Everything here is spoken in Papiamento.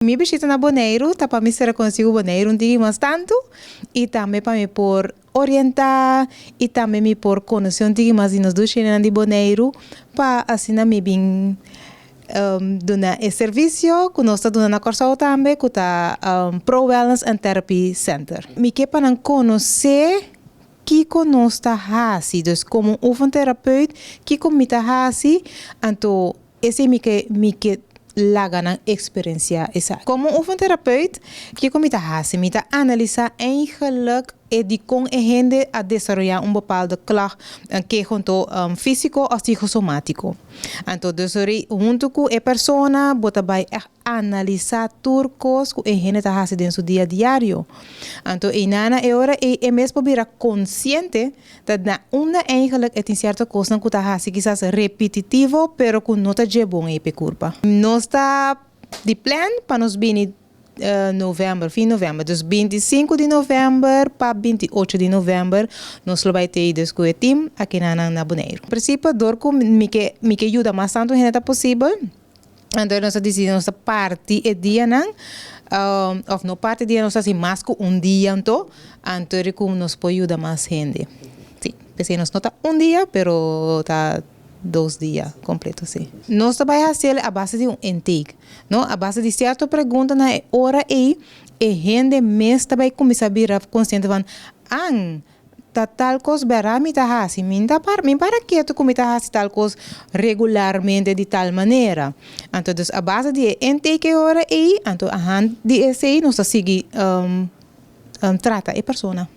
Mi bishita na Boneiru ta pa mi sera konosí ku Boneiru un tiki mas tantu i tambe pa mi por orientá i tambe mi por konosé un tiki mas di nos dushinan di Boneiru pa asina mi bin duna e servisio ku nos ta duna na Kòrsou tambe, ku ta Pro Wellness and Therapy Center. Mi ke pa nan konosé kiko nos ta hasi, dus komo un oefentherapeut kiko mi ta hasi, anto esei mi ke laga nan eksperensiá esaki. Komo oefentherapeut, kiko mi ta hasi? Mi ta analisá eigenlijk e dikon e hende a desaroyá un bepaalde klacht, un keho anto físiko òf psikosomátiko. Anto dus huntu ku e persona bo ta bai echt analisá tur kos ku e hende ta hasi den su dia diario. Anto einan e ora e mes por bira konsiente dat na unda eigenlijk e tin sierto kosnan ku ta hasi kisas repetitivo, pero ku no ta dje bon ei p'e kurpa. Nos ta di plan pa nos bini novèmber, fin novèmber, dus 25 di novèmber pa 28 di novèmber, nos lo bai t'ei dus ku e team aki na Boneiru. Prinsipio, dor ku mi ke yuda mas tantu hende ta posibel, anto nos a disidí nos ta parti e dianan, òf no parti dia, nos ta hasi mas ku un dia anto, anto ku nos por yuda mas hende. Sí, p'esei nos no ta un dia, pero ta 2 dia kompleto, sí. Nos ta bai hasi a base di un intake, no? A base di sierto pregunta na e ora ei, e hende mes ta bai kuminsá bira konsiente van, an, ta tal kos bera mi ta hasi, mi para ketu ku mi ta hasi tal kos regularmente di tal manera. Anto dus a base di e intake e ora ei, anto a hand di esei nos ta sigui trata e persona.